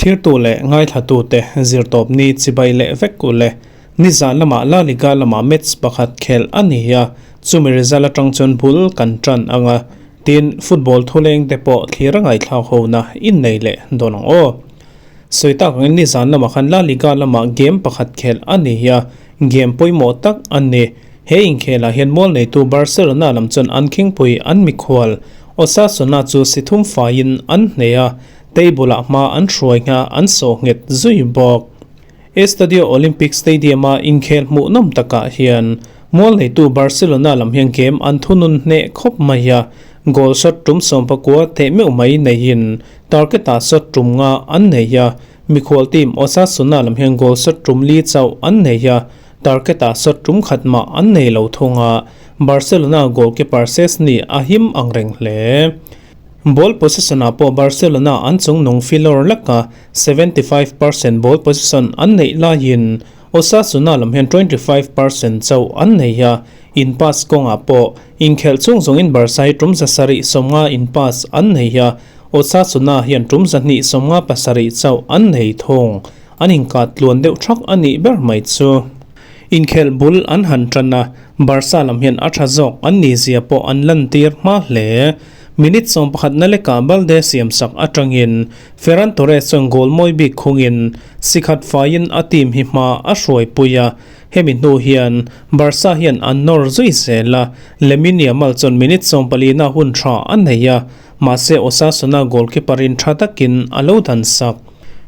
Thirtu leh ngaithlatute zirtawpni chibai leh vek u le. Nizan lamah La Liga lamah match pakhat khelh a ni a, chumi result atang chuan bul kan tan ang a, tin football thuleng te pawh thlir a ngaihthlak hona innei leh dawn ang aw. Sawi tak angin nizan lamah khan La Liga lamah game pakhat khelh a ni a, game pawimawh tak a ni. He inkhelah hian mual neitu Barcelona lam chuan an khingpui an mikhual Osasuna chu si thum faiin an hneh a, table-ah hma an hruai ngha an sawh nghet zui bawk. Estadio Olympic Stadium-a inkhel hmuhnawm takah hian mual neitu Barcelona lam hian game an thunun hneh khawp mai a, goal shot tum 19 theh meuh mai neiin target-ah shot tum nga an nei a, mikhual team Osasuna lam hian goal shot tum li chauh an nei a, target-ah shot tum khat mah an nei lo thung a, Barcelona goalkeeper Szczesny a him ang reng hle. Ball possession-ah pawh Barcelona an chungnung filawr laka 75% ball possession an neih laiin Osasuna lam hian 25% chauh an nei a, in pass kawngah pawh inkhelh chung zawngin Barca hi tum 750 in pass an nei a, Osasuna hian tum 257 chauh an nei thung. An inkah tluan deuh thak a nih ber mai chu. Inkhelh bul an han tan a, Barca lam hian a tha zawk an nih zia pawh an lantir hma hle. Minute 11 na lekah Balde siamsak atangin Ferran Torres chuan goal mawi bik khungin si khat faiin a team hi hma a hruaipui a, hemi hnu hian Barca hian an nawr zui zel a, Lamine Yamal chuan minute 14 na hun tha a nei a, mahse Osasuna goalkeeper in tha takin a lo dan sak.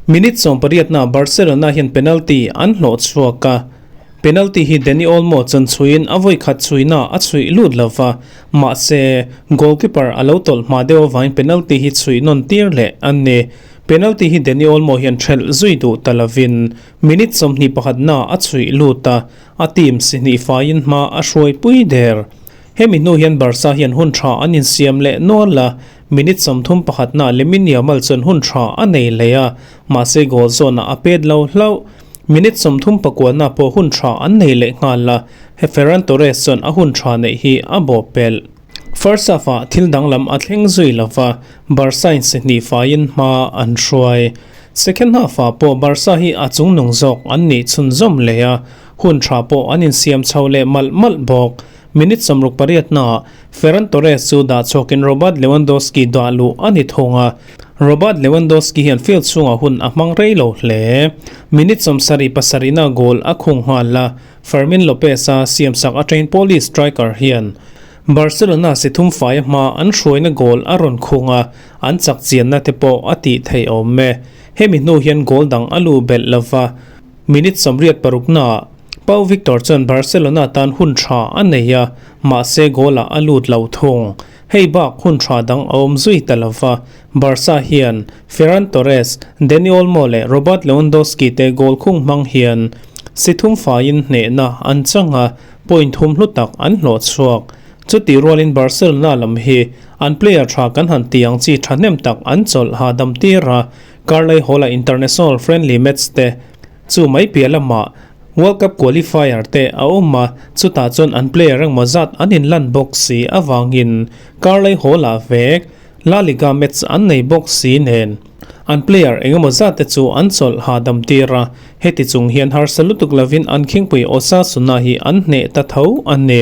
Minute 18 na Barcelona hian penalty an hlawh chhuak a. Penalty hi Dani Olmo chuan chhuiin a vawi khat chhuina a chhuih lut lo va, mahse, goalkeeper a lo tawlh hma deuh avangin penalty hi chhuih nawn tir leh a ni. Penalty hi Dani Olmo hian ṭhelh zui duh ta lovin minute 21 na a chhuih lut a, a team si hnih faiin hma a hruaipui der. Hemi hnu hian Barca hian hun ṭha an insiam leh nual a, minute 31 na Lamine Yamal chuan hun ṭha a nei leh a, mahse goal zawnah a pet lo hlauh. Minute 39 pawh hun tha an nei leh nghal a, he Ferran Torres chuan a hun tha neih hi a bawh pelh. First half-ah thil danglam a thleng zui lo va, Barca in si hnih faiin hma an hruai. Second half-ah pawh Barca hi a chungnung zawk an nih chhunzawm leh a, hun tha pawh an insiam chho leh malh malh bawk. Minute 68 naah Ferran Torres chu dah chhuakin Robert Lewandowski dah luh a ni thung a, Robert Lewandowski hian field chhungah hun a hmang rei lo hle. Minute 77 na goal a khung nghal a, Fermin Lopez-a siamsak atangin Polish striker hian Barcelona si thum faia hma an hruaina goal a rawn khung a, an chak chianna te pawh a tih theih awm e. Hemi hnu hian goal dang a lu belh lova, minute 86 naah Pau Victor chuan Barcelona tan hun tha a nei a, mahse goal-ah a lut lo thung. Hei bak hun tha dang a awm zui ta lo va, Barca hian Ferran Torres, Dani Olmo leh Robert Lewandowski te goal khung hmang hian si thum faiin hnehna an chang a, point thum hlu tak an hlawh chhuak. Chutih rualin Barcelona lam hi an player tha kan han tih ang chi thahnem tak an chawlh hahdam tir a, Karlai Hall-a international friendly match te Chu mai piah lamah World Cup qualifier te a awm a, chutah chuan an player engmaw zat an inlan bawk si avangin Karlai Hall-ah vek La Liga match an nei bawk si nen an player engemaw zat te chu an chawlh hahdam tir a, heti chung hian harsa lutuk lovin an khingpui Osasuna hi an hneh ta tho a ni.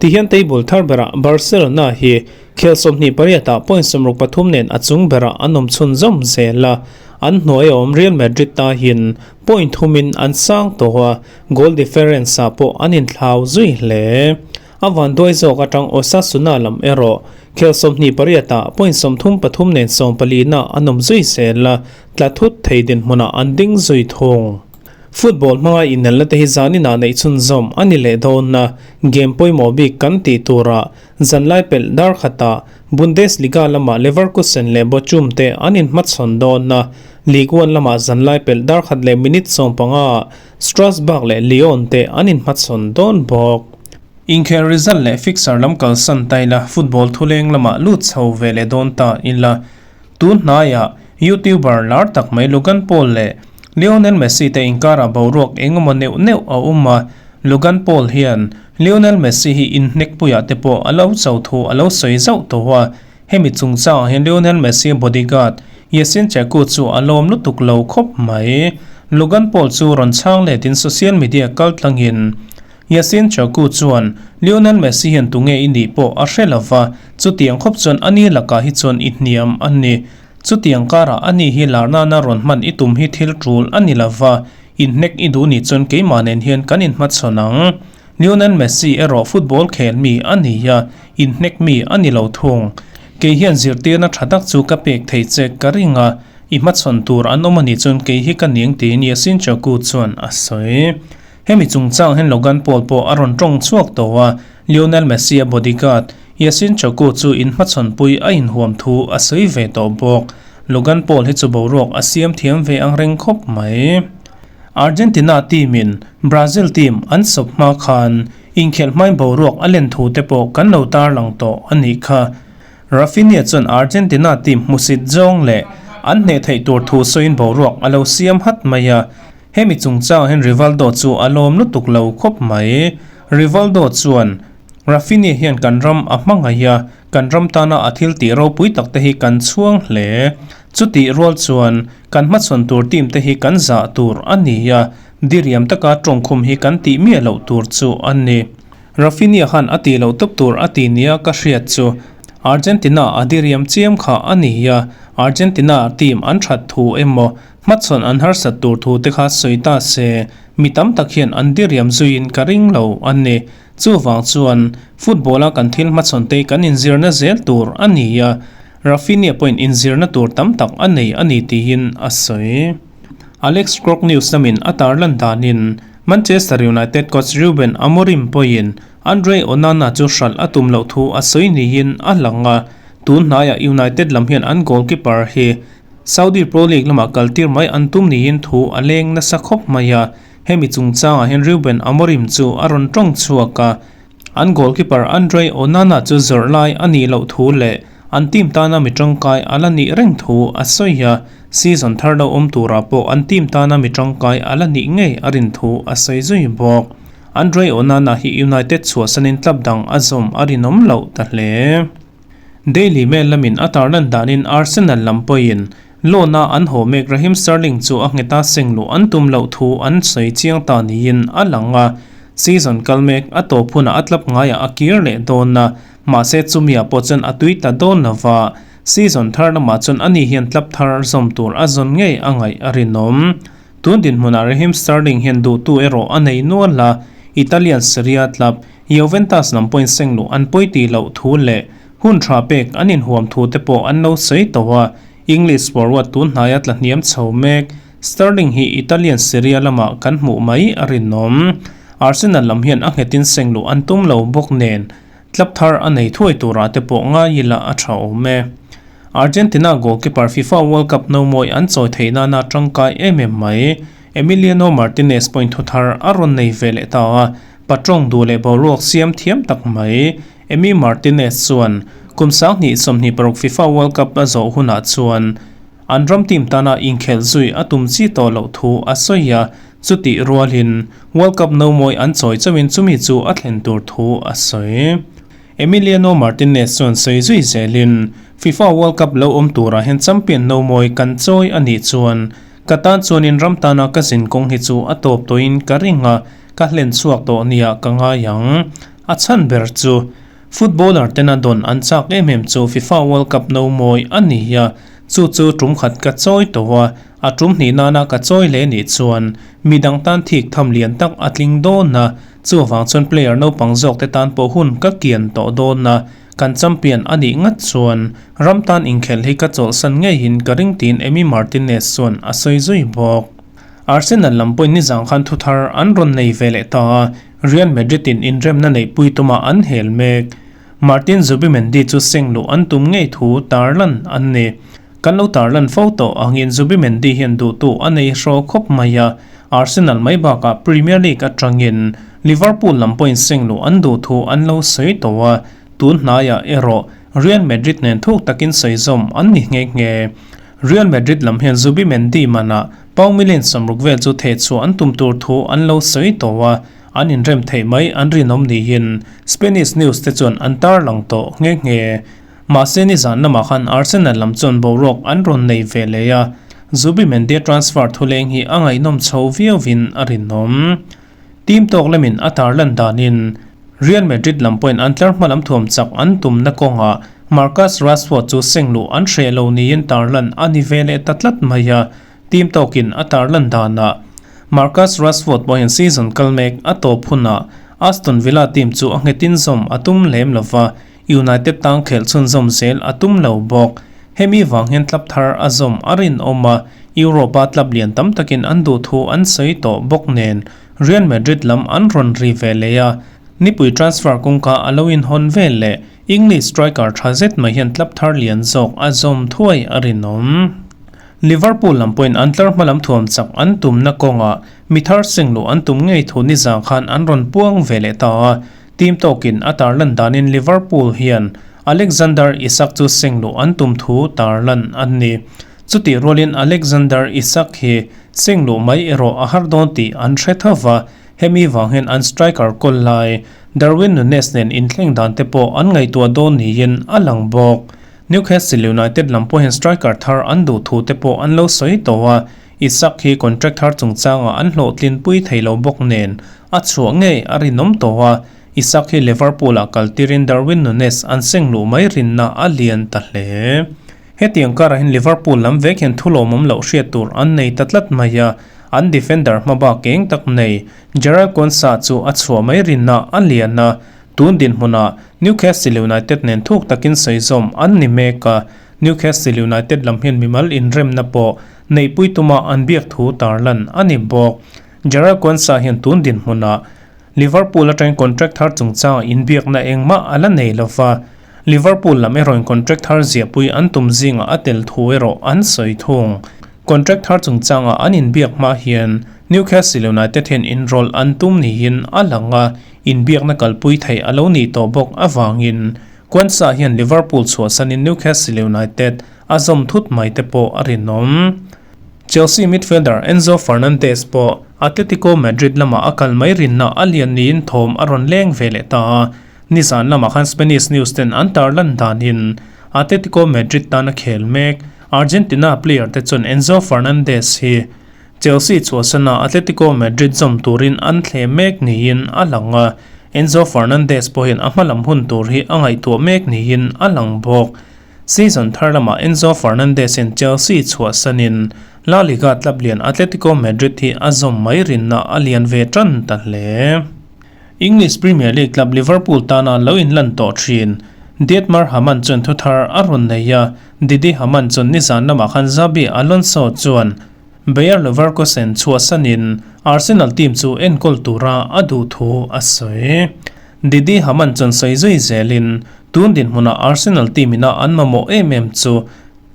Tihian table thar berah Barcelona hi khel 28 ah point 63 nen a chung berah an awm chhunzawm zel a, An hnuai a awm Real Madrid ta hian point thumin an sang tawh a, goal difference ah pawh an inthlau zui hle. A vanduai zawk atang Osasuna lam erawh khel 28 ah point 33 nen 14 na an awm zui zel a, tla thut thei dinhmunah an ding zui thung. Football hmanga inelna te hi zaninah neih chhunzawm a ni leh dawn a, game pawimawh bik kan tih turah Zanlai pelh dar khatah Bundesliga lamah Leverkusen leh Bochum te an inhmachhawn dawn a, Ligue 1 lamah zanlai pelh dar khat leh minute 15 ah Strasbourg leh Lyon te an inhmachhawn dawn bawk. Inkhel result leh fixture lam kalsan ta ila football thuleng lamah lut chho ve leh dawn ta ila. Tun hnaiah YouTuber lar tak mai Logan Paul leh Lionel Messi te inkarah boruak engemaw neuh neuh a awm a, Logan Paul hian Lionel Messi hi inhnekpuiah te pawh a lo cho thu a lo sawi zauh tawh a, hemi chungchangah hian Lionel Messi bodyguard Yasin Chacko chu a lawm lutuk lo khawp mai. Logan Paul chu rawn chhang letin social media kaltlangin Yasin Chacko chuan Lionel Messi hian tunge i nih pawh a hre lo va, chutiang khawp chuan ani lakah hi chuan i hniam a ni. Chutiang karah ani hi lar nana rawn hman i tum hi thil tul a ni lo va, inhnek i duh nih chuan keimah nen hian kan inhmachhawn ang. Lionel Messi erawh football khel mi a ni a, inhnek mi a ni lo thung. Kei hian zirtirna tha tak chu ka pek thei che ka ring a, i hmachhawn tur an awm a nih chuan kei hi ka ning tiin Yasin Chacko chuan a sawi. Hemi chungchang hian Logan Paul pawh a rawn tawng chhuak tawh a, Lionel Messi a bodyguard Yasin Chacko chu inhmachhawnpui a inhuam thu a sawi ve tawh bawk. Logan Paul hi chu boruak a siam thiam ve ang reng khawp mai. Argentina team in Brazil team an sawp hma khan inkhelh hmain boruak a len thu te pawh kan lo tarlang tawh a nih kha. Raphinha chuan Argentina team hmusit zawng leh an hneh theih tur thu sawiin boruak a lo siam hat mai a. Hemi chungchang hian Rivaldo chu a lawm lutuk lo khawp mai. Rivaldo chuan Raphinha hian kan ram a hmangaih a, kan ram tana a thil tih ropui tak te hi kan chhuang hle. Chutih rual chuan Kan hmachhawn tur team te hi kan zah tur a ni a, diriam taka tawngkhum hi kan tih miah loh tur chu a ni. Raphinha khan a tih loh tawp tur a ti nia ka hriat chu Argentina a diriam chiam kha a ni a, Argentina team an that thu emaw hmachhawn an harsat tur thu te kha sawi ta se, mi tam tak hian an diriam zuiin ka ring lo a ni. Chuvang chuan football a kan thil hmachhawn te kan inzirna zel tur a ni a, Raphinha pawhin inzirna tur tam tak a nei a ni tiin a sawi. Alex Krok News lamin a tarlan danin Manchester United coach Ruben Amorim pawhin Andre Onana chu hralh a tum loh thu a sawi niin a lang a, tun hnaiah United lam hian an goalkeeper hi Saudi Pro League lamah kaltir mai an tum niin thu a leng nasa khawp mai a, hemi chungchangah hian Ruben Amorim chu a rawn tawng chhuak a. An goalkeeper Andre Onana chu zawrh lai a nih loh thu leh an team tana mi tangkai a la nih reng thu a sawi a, season thar lo awm turah pawh an team tana mi tangkai a la nih ngei a rin thu a sawi zui bawk. Andre Onana hi United chhuahsanin club dang a zawm a rinawm loh ta hle. Daily Mail lamin a tarlan danin Arsenal lam pawhin loan-a an haw mek Raheem Sterling chu a ngheta seng luh an tum loh thu an sawi chiang ta niin a lang a, season kal mek a tawp hunah a tlap ngaiah a kir leh dawn a, mahse chumia pawh chuan a tui ta dawn lo va, season thar lamah chuan ani hian tlap thar zawm tur a zawn ngei a ngaih a rinawm. Tun dinhmunah Raheem Sterling hian duhtu erawh a nei nual a, Italian Serie A tlap Juventus lam pawhin seng luh an pawi tih loh thu leh hun tha pek an inhuam thu te pawh an lo sawi tawh a, English forward tun hnaia tla hniam chho mek Sterling hi Italian Serie A lamah kan hmuh mai a rinawm. Arsenal lam hian a nghetin seng luh an tum lo bawk nen club thar a nei thuai turah te pawh ngai ila a tha awm e. Argentina goalkeeper FIFA World Cup nomawi an chawi theih nana tangkai em em mai Emiliano Martinez pawhin thu thar a rawn nei ve leh ta a, Patawng duh leh boruak siam thiam tak mai. Emi Martinez chuan kum 2026 FIFA World Cup a zawh hunah chuan an ram team tana inkhelh zui a tum chi tawh loh thu a sawi a, chutih rualin World Cup nomawi an chawi chauhin chumi chu a thlen tur thu a sawi. Emiliano Martinez chuan sawi zui zelin, FIFA World Cup lo awm turah hian champion nomawi kan chawi a nih chuan ka tan chuanin ram tana ka zin kawng hi chu a tawp tawhin ka ring a, Ka hlen chhuak tawh nia ka ngai ang. A chhan ber chu footballer tena dawn an chak em em chu FIFA World Cup no mawi a ni a, chu chu tum khat ka chawi tawh a, a tum hnih nana ka chawi leh nih chuan midang tan thik tham lian tak a tling dawn a, chuvang chuan player naupang zawk te tan pawh hun ka kian tawh dawn a, kan champion a nih ngat chuan ram tan inkhelh hi ka chawlhsan ngeiin ka ring tiin Emi Martinez chuan a sawi zui bawk. Arsenal lam pawhin nizang khan thuthar an rawn nei ve leh ta a, Real Madrid in inremna neihpui tuma an hel mek. Martin Zubimendi chu seng luh an tum ngei thu tarlan an ni. Kan lo tarlan fo tawh angin Zubimendi hian duhtu a nei hraw khawp mai a, Arsenal mai bakah Premier League atangin Liverpool lam pawhin seng luh an duh thu an lo sawi tawh a, tun hnaiah erawh Real Madrid nen thuk takin sawi zawm an ni nghe nghe. Real Madrid lam hian Zubimendi manah Pau million 60 vel chu theh chhuah an tum tur thu an lo sawi tawh a, an inrem theih mai an rinawm niin Spanish news te chuan an tarlang tawh nghe nghe. Mahse nizan lamah khan Arsenal lam chuan boruak an rawn nei ve leh a, Zubimendi transfer thuleng hi a ngaihnawm chho viauvin a rinawm. Team tawk lamin a tarlan danin Real Madrid lam pawhin an tlar hma lam thuam chak an tumna kawngah Marcus Rashford chu seng luh an hreh lo niin tarlan a ni ve leh ta tlat mai a, team tawkin a tarlan danah Marcus Rashford pawhin season kal mek a tawp hunah Aston Villa team chu a nghetin zawm a tum lem lova, United tang khelh chhunzawm zel a tum lo bawk. Hemi vang hian club thar a zawm a rinawm a, Europe-a club lian tam takin an duh thu an sawi tawh bawk nen Real Madrid lam an rawn ri ve leh a, nipui transfer kawngka a lo inhawn vel leh English striker tha zet mai hian club thar lian zawk a zawm thuai a rinawm. Liverpool lam pawhin an tlar hma lam thuam chak an tumna kawngah mi thar seng luh an tum ngei thu nizang khan an rawn puang ve leh ta a, Team tawkin a tarlan danin Liverpool hian Alexander Isak chu seng luh an tum thu tarlan a ni. Chutih rualin Alexander Isak hi seng luh mai erawh a har dawn tih an hre tho va, hemi vang hian an striker kawl lai Darwin Nunez nen inthleng dan te pawh an ngaihtuah dawn niin a lang bawk. Newcastle United lam pawhin striker thar an duh thu te pawh an lo sawi tawh a, Isak hi contract thar chungchangah an hlawhtlinpui thei lo bawk nen a chhuah ngei a rinawm tawh a, Isak hi Liverpool-ah kal tirin Darwin Nunez an seng luh mai rinna a lian ta hle. Hetiang karah hian Liverpool lam vek hian thulawmawm loh hriat tur an nei ta tlat mai a, an defender hmabak eng tak nei Jarell Quansah chu a chhuah mai rinna a lian a, tun dinhmunah Newcastle United nen thuk takin sawi zawm an ni mek a, Newcastle United lam hian mimal inremna pawh neihpui tuma an biak thu tarlan a ni bawk. Jarell Quansah hian tun dinhmunah Liverpool atangin contract thar chungchangah inbiakna engmah a la nei lova, Liverpool lam erawhin contract thar ziahpui an tum zingah a tel thu erawh an sawi thung. Contract thar chungchangah an inbiak hma hian Newcastle United hian inrawlh an tum niin a lang a, inbiakna kalpui theih a lo nih tawh bawk avangin Quansah hian Liverpool chhuahsanin Newcastle United a zawm thut mai te pawh a rinawm. Chelsea midfielder Enzo Fernandez pawh Atletico Madrid lamah a kal mai rinna a lian niin thawm a rawn leng ve leh ta a. Nizan lamah khan Spanish news ten an tarlan danin Atletico Madrid tan a khel mek. Argentina player te chuan Enzo Fernandez hi Chelsea chhuahsana Atletico Madrid zawm turin an thle mek niin a lang a. Enzo Fernandez pawhin a hmalam hun tur hi a ngaihtuah mek niin a lang bawk. Season thar lamah Enzo Fernandez-in Chelsea chhuahsanin La Liga club lian Atletico Madrid hi a zawm mai rinna a lian ve tan ta hle. English Premier League club Liverpool tana lo inlan tawh thin Dietmar Hamann chuan thuthar a rawn nei a, Didi Hamann chuan nizan lamah khan Xabi Alonso chuan Bayer Leverkusen chhuahsanin Arsenal team chu enkawl tura a duh thu a sawi. Didi Hamann chuan sawi zui zelin, Tun dinhmunah Arsenal team ina an mamawh em em chu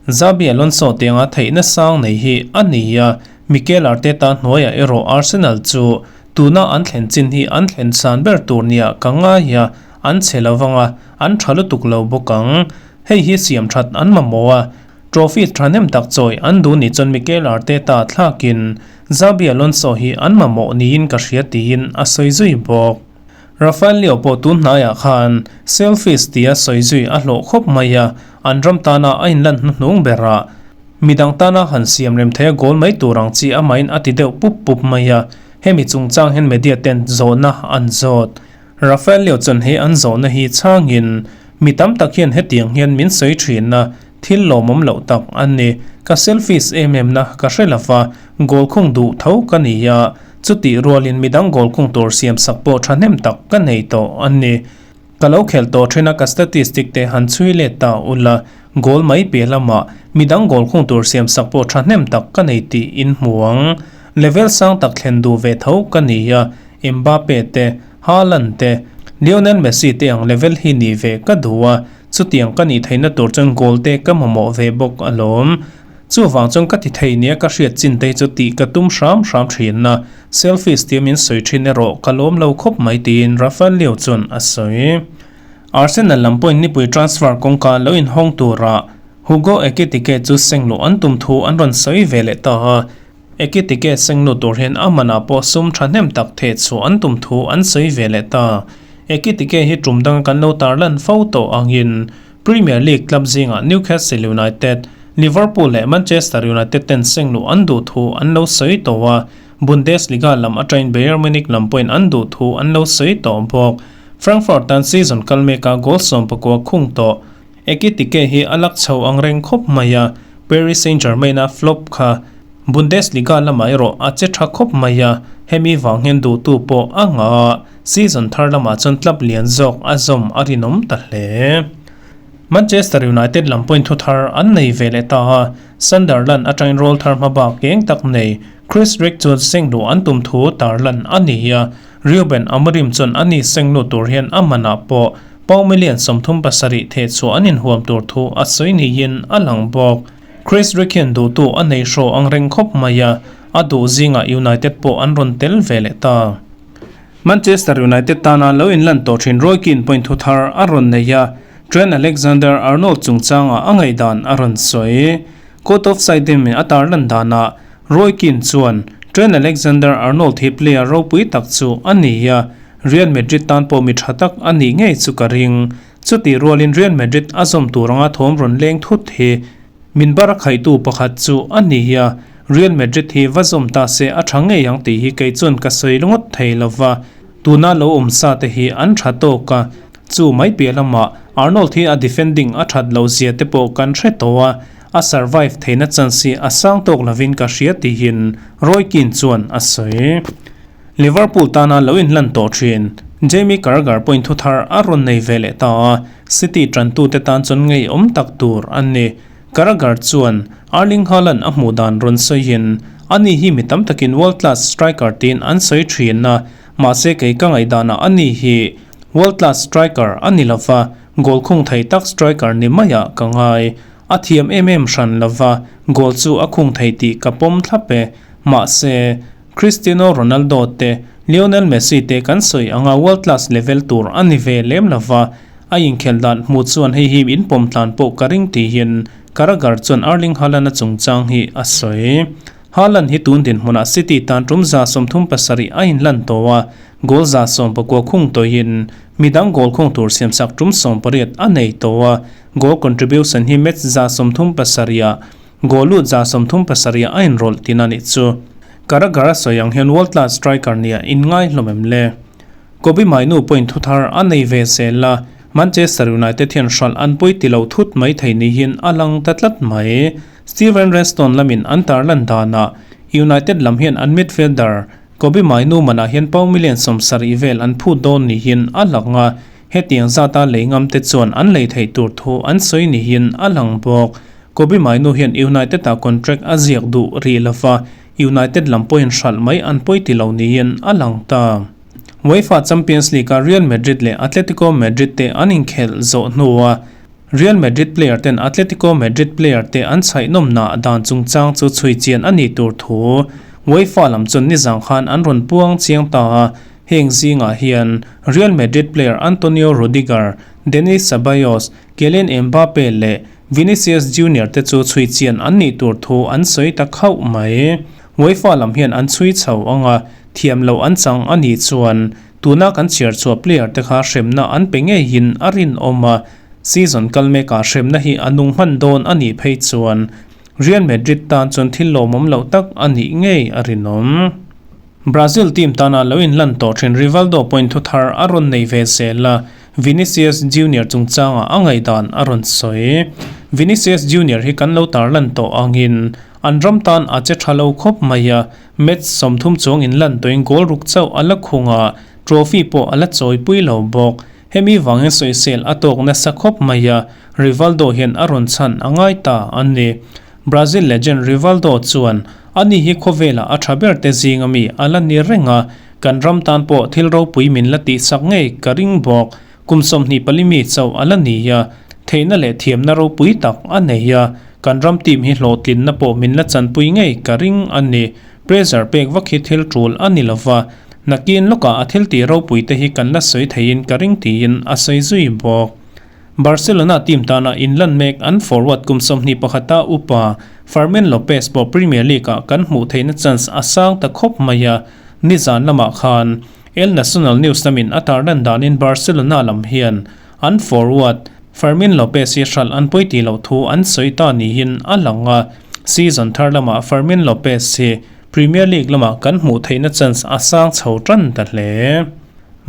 Xabi Alonso tianga theihna sang nei hi a ni a, Mikel Arteta hnuaiah erawh Arsenal chu tuna an thlen chin hi an thlen san ber tur nia ka ngai a, an chhe lo vang a, an tha lutuk lo bawk ang. Hei hi siam that an mamawh a, trophy thahnem tak chawi an duh ni chuan Mikel Arteta thlakin Xabi Alonso hi an mamawh niin ka hria tiin a sawi zui bawk. Rafael Leo pawh tun hnaiah khan selfies tia sawi zui a hlawh khawp mai a, an ram tana a inlan hnuhnung berah midang tana han siam rem thei a goal mai tur ang chi amahin a ti deuh pup pup mai a, hemi chungchang hian media ten zawhna an zawt. Rafael Leo chuan he an zawhna hi chhangin mi tam tak hian hetiang hian min sawi thin a, thil lawmawm loh tak a ni. Ka selfies em em na ka hre lova, goal khung duh tho ka ni a, Chutih rualin midang goal kung tur siam sak pawh thahnem tak ka nei tawh a ni. Ka lo khelh tawh then a ka statistic te han chhui let ta ula, goal mai piah lamah midang goal kung tur siam sak pawh thahnem tak ka nei tih in hmu ang. Level sang tak thlen duh ve tho ka ni a, Mbappe te, Haaland te, Lionel Messi te ang level hi nih ve ka duh a, chutiang ka nih theihna tur chuan goal te ka mamawh ve bawk alawm. Chuvang chuan ka ti thei nia ka hriat chin te chu tih ka tum hram hram thin a, selfies tia min sawi thin erawh ka lawm lo khawp mai tiin Rafael Leo chuan a sawi. Arsenal lam pawhin nipui transfer kawngka lo inhawng tura Hugo Ekitike chu sengluh an tum thu an rawn sawi ve leh ta a, Ekitike sengluh tur hian a manah pawh sum thahnem tak theh chhuah an tum thu an sawi ve leh ta. Ekitike hi tum danga kan lo tarlan fo tawh angin. Premier League club zingah Newcastle United, Liverpool leh Manchester United ten sengluh an duh thu an lo sawi tawh a, Bundesliga lam atangin Bayern Munich lam pawhin an duh thu an lo sawi tawh bawk. Frankfurt tan season kal mekah goal 19 khung tawh. Ekitike hi a lak chho ang reng khawp mai a, Paris Saint-Germain-a flop kha Bundesliga lamah erawh a che tha khawp mai a, hemi vang hian duhtu pawh a ngah a, season thar lamah chuan club lian zawk a zawm a rinawm ta hle. Manchester United lam pawhin thu thar an nei ve leh ta a, Sunderland atangin rawl thar hma bak eng tak nei Chris Rigg chuan sengluh an tum thu tarlan a ni a, Reuben Amorim chuan a ni sengluh tur hian a manah pawh Pau million 37 theh chhuah an inhuam tur thu a sawi niin a lang bawk. Chris Rigg hian duhtu a nei hraw ang reng khawp mai a, a duh zingah United pawh an rawn tel ve leh ta. Manchester United tana lo inlan tawh thin Roy Keane pawhin thu thar a rawn nei a, Trent Alexander-Arnold chungchangah a ngaihdan a rawn sawi. Court of Side-in a tarlan danah Roy Keane chuan Trent Alexander-Arnold hi player ropui tak chu a ni a, Real Madrid tan pawh mi tha tak a nih ngei chu ka ring. Chutih rualin Real Madrid a zawm tur anga thawm rawn leng thut hi Min bar a khaitu pakhat chu a ni a, Real Madrid hi va zawm ta se a tha ngei ang tih hi kei chuan ka sawi ringawt thei lo va, tuna lo awm sa te hi an tha tawk a, chu mai piah lamah Arnold hi a defending a that loh zia te pawh kan hre tawh a, a survive theihna chance hi a sang tawk lovin ka hria tihin Roy Keane chuan a sawi. Liverpool tana lo inlan tawh thin Jamie Carragher pawhin thu thar a rawn nei ve leh ta a, City tantute tan chuan ngeiawm tak tur a ni. Carragher chuan Erling Haaland a hmuh dan rawn sawiin, Ani hi mi tam takin world class striker tiin an sawi thin a, mahse kei ka ngaihdanah ani hi world class striker a ni lova, goal khung thei tak striker ni maiah ka ngai. A thiam em em hran lova, goal chu a khung thei tih ka pawm thlap e. Mahse. Cristiano Ronaldo te, Lionel Messi te kan sawi anga world class level tur a ni ve lem lova, a inkhelh dan hmuh chuan hei hi in pawm tlan pawh ka ring tihin Carragher chuan Erling Haaland-a chungchang hi a sawi. Haaland hi tun dinhmunah City tan tum 37 a inlan tawh a, goal 19 khung tawhin midang goal khung tur siamsak tum 18 a nei tawh a, goal contribution hi match 37 ah Goal lut 37 a inrawlh tin a nih chu. Carragher a sawi ang hian world class striker nia inngai hlawm em le? Kobbie Mainoo pawhin thu thar a nei ve zel a, Manchester United hian hralh an pawi ti lo thut mai thei niin a lang ta tlat mai. Steven Redstone lamin an tarlan danah United lam hian an midfielder Kobbie Mainoo manah hian pound million 70 vel an phut dawn niin a lang a, hetiang zata lei ngam te chuan an lei theih tur thu an sawi niin a lang bawk. Kobbie Mainoo hian United-ah contract a ziak duh rih lova, United lam pawhin hralh mai an pawi ti lo niin a lang ta. UEFA Champions League-a Real Madrid leh Atletico Madrid te an inkhelh zawh hnua Real Madrid player ten Atletico Madrid player te an chhaihnawmna dan chungchang chu chhui chian a nih tur thu UEFA lam chuan nizang khan an rawn puang chiang ta a, heng zingah hian Real Madrid player Antonio Rudiger, Denis Ceballos, Kylian Mbappe leh Vinicius Junior te chu chhui chian an nih tur thu an sawi ta khauh mai. UEFA lam hian an chhui chho ang a, thiam loh an chang a nih chuan tuna kan chhiar chhuah player te kha hremna an pe ngeiin a rinawm a, season kal mekah hremna hi a nung hman dawn a nih phei chuan Real Madrid tan chuan thil lawmawm loh tak a nih ngei a rinawm. Brazil team tana lo inlan tawh thin Rivaldo pawhin thu thar a rawn nei ve zel a, Vinicius Junior chungchangah a ngaihdan a rawn sawi. Vinicius Junior hi kan lo tarlan tawh angin an ram tan a che tha lo khawp mai a, match 30 chuang inlan tawhin goal ruk chauh a la khung a, trophy pawh a la chawipui lo bawk. Hemi vangin sawisel a tawk nasa khawp mai a, Rivaldo hian a rawn chhan a ngai ta a ni. Brazil legend Rivaldo chuan ani hi khawvelah a tha ber te zing ami a la ni reng a, kan ram tan pawh thil ropui min la tihsak ngei ka ring bawk. Kum 24 mi chauh a la ni a, theihna leh thiamna ropui tak a nei a, kan ram team hi hlawhtlinna pawh min la chanpui ngei ka ring a ni. Pressure pek vak hi thil tul a ni lova, nakin lawkah a thil tih ropui te hi kan la sawi theiin ka ring tiin a sawi zui bawk. Barcelona team tana inlan mek an forward kum 21 a upa Fermin Lopez pawh Premier League-ah kan hmuh theihna chance a sang ta khawp mai a, nizan lamah khan El Nacional News lamin a tarlan danin Barcelona lam hian an forward. Fermin Lopez hi hralh an pawi tih loh thu an sawi ta niin a lang a, season thar lamah Fermin Lopez hi Premier League lamah kan hmuh theihna chance a sang chho tan ta hle.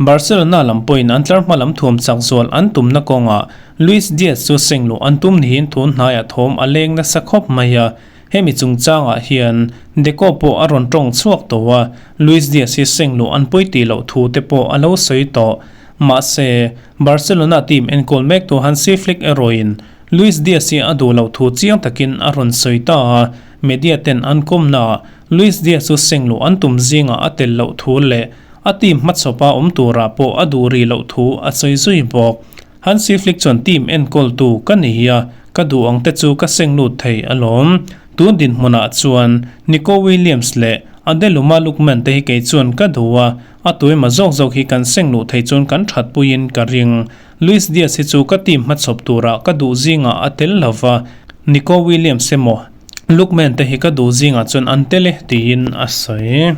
Barcelona lam pawhin an tlar hma lam thuam chak zual an tumna kawngah Luis Diaz chu seng luh an tum niin tun hnaiah thawm a leng nasa khawp mai a, hemi chungchangah hian Deco pawh a rawn tawng chhuak tawh a, Luis Diaz hi seng luh an pawi tih loh thu te pawh a lo sawi tawh. Mahse, Barcelona team enkawl mektu Hansi Flick erawhin Luis Diaz hi a duh loh thu chiang takin a rawn sawi ta a, media ten an kawmnaah Luis Diaz chu seng luh an tum zingah a tel loh thu leh a team hmachhawpa awm turah pawh a duh rih loh thu a sawi zui bawk. Hansi Flick chuan team enkawltu ka ni a, ka duh ang te chu ka seng lut thei alawm. Tun dinhmunah chuan Nico Williams leh Adeluma Lookman te hi kei chuan ka duh a, A tuaima zawk zawk hi kan seng luh thei chuan kan that puiin ka ring. Luis Diaz hi chu ka team hmachhawp turah ka duh zingah a tel lo va, Nico Williams emaw Lookman te hi ka duh zingah chuan an tel e tiin a sawi.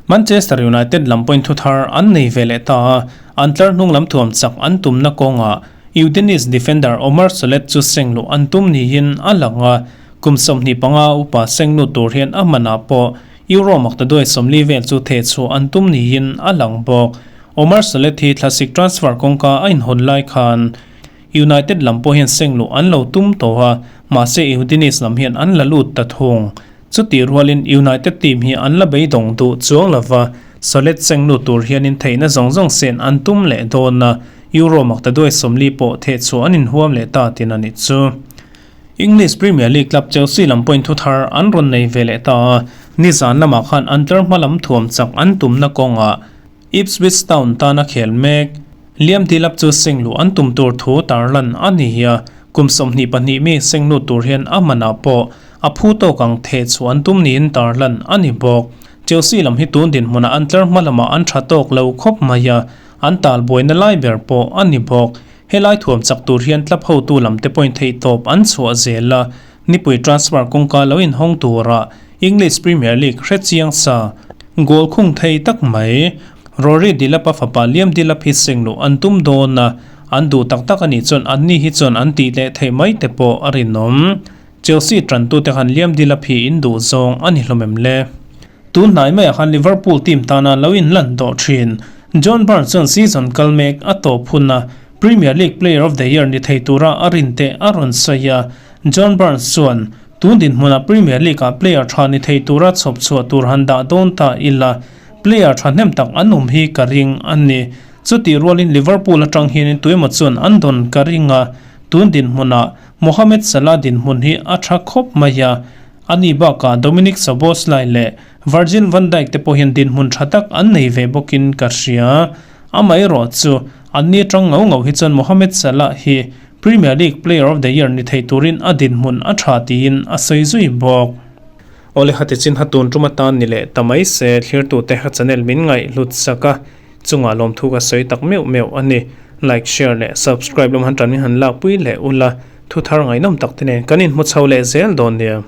Manchester United lam pawhin thuthar an nei ve leh ta a, an tlar hnung lam thuam chak an tumna kawngah Udinese defender Omar Solet chu seng luh an tum niin a lang a, kum 25 upa seng lut tur hian a manah pawh Euro maktaduai 40 vel chu theh chhuah an tum niin a lang bawk. Omar Solet hi thlasik transfer kawngka a inhawn lai khan United lam pawh hian seng luh an lo tum tawh a, mahse Udinese lam hian an la lut ta thung. Chutih rualin United team hi an la beidawng duh chuang lo va, Solet seng lut tur hianin theihna zawng zawng sen an tum leh dawn a, Euro maktaduai 40 pawh theh chhuah an inhuam leh ta tin a nih chu. English Premier League club Chelsea lam pawhin thuthar an rawn nei ve leh ta a, nizan lamah khan an tlar hma lam thuam chak an tumna kawngah Ipswich Town tana khel mek Liam Delap chu seng luh an tum tur thu tarlan a ni a, kum 22 mi seng lut tur hian a manah pawh a phu tawk ang theh chhuah an tum niin tarlan a ni bawk. Chelsea lam hi tun dinhmunah an tlar hma lamah an tha tawk lo khawp mai a, an talbuaina lai ber pawh a ni bawk. Helai thuam chak tur hian club hotu lam te pawhin theihtawp an chhuah zel a, nipui transfer kawngka lo inhawng tura English Premier League hre chiang sa goal khung thei tak mai Rory Delap-a fapa Liam Delap hi seng luh an tum dawn a, an duh tak tak a nih chuan anni hi chuan an tih leh theih mai te pawh a rinawm. Chelsea tantute khan Liam Delap hi in duh zawng a ni hlawm em le? Tun hnai maiah khan Liverpool team tana lo inlan tawh thin. John Barnes chuan season kal mek a tawp huna Premier League Player of the Year ni thei tura a rinte a rawn sawi a. John Barnes chuan, Tun dinhmunah Premier League-ah player tha ni thei tura chhawp chhuah tur han dah dawn ta ila, player thahnem tak an awm hi ka ring a ni. Chutih rualin Liverpool atang hianin tuemaw chuan an dawn ka ring a, tun dinhmunah Mohamed Salah dinhmun hi a tha khawp mai a. Ani bakah Dominik Szoboszlai leh Virgil van Dijk te pawh hian dinhmun tha tak an nei ve bawkin ka hria. Amaherawh chu, anni atang ngau ngau hi chuan Mohamed Salah hi Premier League Player of the Year ni thei turin a dinhmun a tha tiin a sawi zui bawk. Awle hati chin ha tun tum atan ni leh ta mai se, thlirtute ha channel min ngaih hlut sak a, chungah lawmthu ka sawi tak meuh meuh a ni. Like, share leh subscribe lam han tan min han lakpui leh ula, thu thar ngaihnawm tak te nen kan inhmu chho leh zel dawn nia.